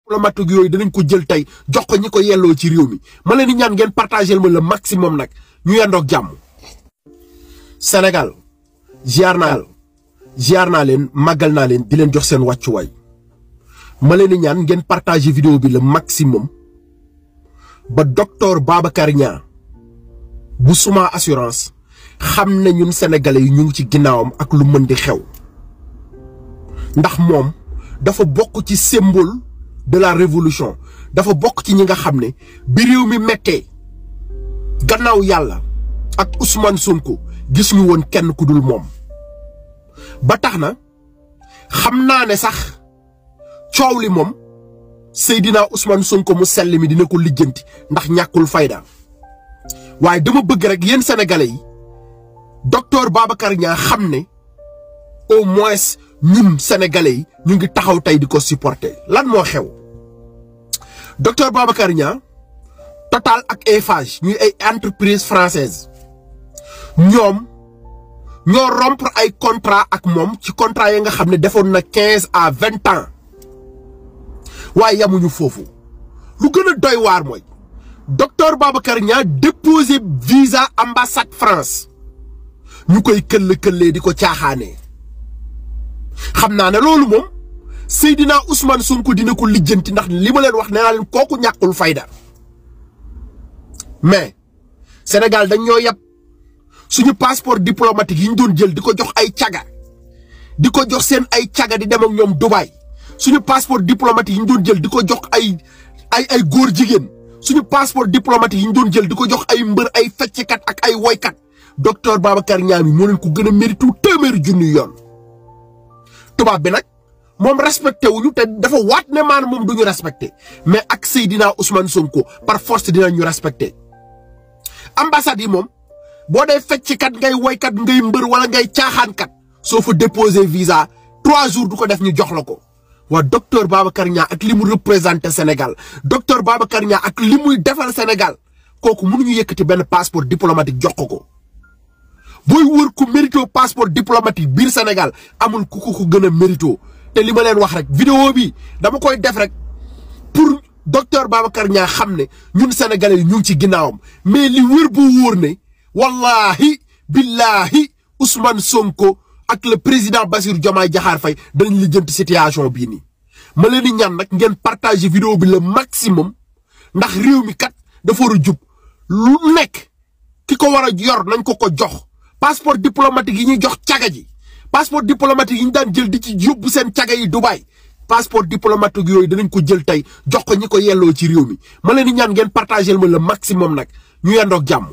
diplomatique yooyu danañ ko jël tey jox ko ñi ko yelloo ci réew mi ma leen di ñaan ngeen partagel ma le maximum nag ñu yendoog jàmm. Sénégal ziar naa leen màggal naa leen di leen jox seen wàccuwaay ma leen di ñaan ngeen partager vidéo bi le maximum ba docteur Babacar Niang bu Suma assurance xam ne ñun sénégalais yi ñu ngi ci ginnaawam ak lu mën di xew ndax moom dafa bokk ci symbole de la révolution dafa bokk ci ñi nga xam ne bi réew mi mettee gannaaw yàlla ak Ousmane Sonko gis ñu woon kenn ku dul moom ba tax na xam naa ne sax coow li moom Seydina Ousmane Sonko mu sell mi dina ko lijjanti ndax ñàkkul fayda waaye dama bëgg rek yéen sénégalais yi docteur Babacar Niang xam ne au moins ñun sénégalais yi ñu ngi taxaw tey di ko supporter lan moo xew docteur Babacar Niang Total ak Eiffage ñuy ay entreprise française ñoom ñoo rompre ay contrat ak moom ci contrat yi nga xam ne defoon na 15 à 20 ans waaye yamuñu foofu lu gën a doy waar mooy docteur Babacar Niang déposé visa ambassade France ñu koy këll-këllee di ko caaxaanee xam naa ne loolu moom Seydina Ousmane Sonko dina ko lijjanti ndax li ma leen wax nee naa leen kooku ñàkkul fayda mais Sénégal dañ ñoo yab suñu passeport diplomatique yi ñu doon jël di ko jox ay caga di ko jox seen ay caga di dem ak ñoom Dubaï suñu passeport diplomatique yi ñu doon jël di ko jox ay góor jigéen suñu passeport diplomatique yi ñu doon jël di ko jox ay mbër ay fecckat ak ay woykat docteur Babacar Niang mi moo leen ko gën a méritu téeméeri junni yoon tubaab bi nag moom respecté wuñu te dafa waat ne maanaam moom duñu respecté mais ak Seydina Ousmane Sonko par force dinañu respecté ambassade yi moom boo dee fecckat ngay woykat ngay mbër wala ngay caaxaankat soo fa déposé visa 3 jours du ko def ñu jox la ko waa docteur Babacar Niang ak li mu représenté Sénégal docteur Babacar Niang ak li muy defal Sénégal kooku mënuñu yëkkati benn passeport diplomatique jox ko booy wër ku mérito passeport diplomatique biir Sénégal amul ku ko gën a mérito te li ma leen wax rek vidéo bi dama koy def rek pour docteur Babacar Niang xam ne ñun sénégalais yi ñu ngi ci ginnaawam mais li wër bu wóor ne wallahi billahi Ousmane Sonko ak le président Bassirou Diomaye Diakhar Faye dañ lijjanti situation bii nii ma leen di ñaan nag ngeen partager vidéo bi le maximum ndax réew mi kat dafa war a jub lu nekk ki ko war a yor nañ ko jox passeport diplomatique yi ñuy jox caga ji passeport diplomatique yi ñu daan jël di ci yóbbu seen caga yi Dubaï passeport diplomatique yooyu danañ ko jël tey jox ko ñi ko yelloo ci réew mi ma leen di ñaan ngeen partager ma le maximum nag ñu yendoog jàmm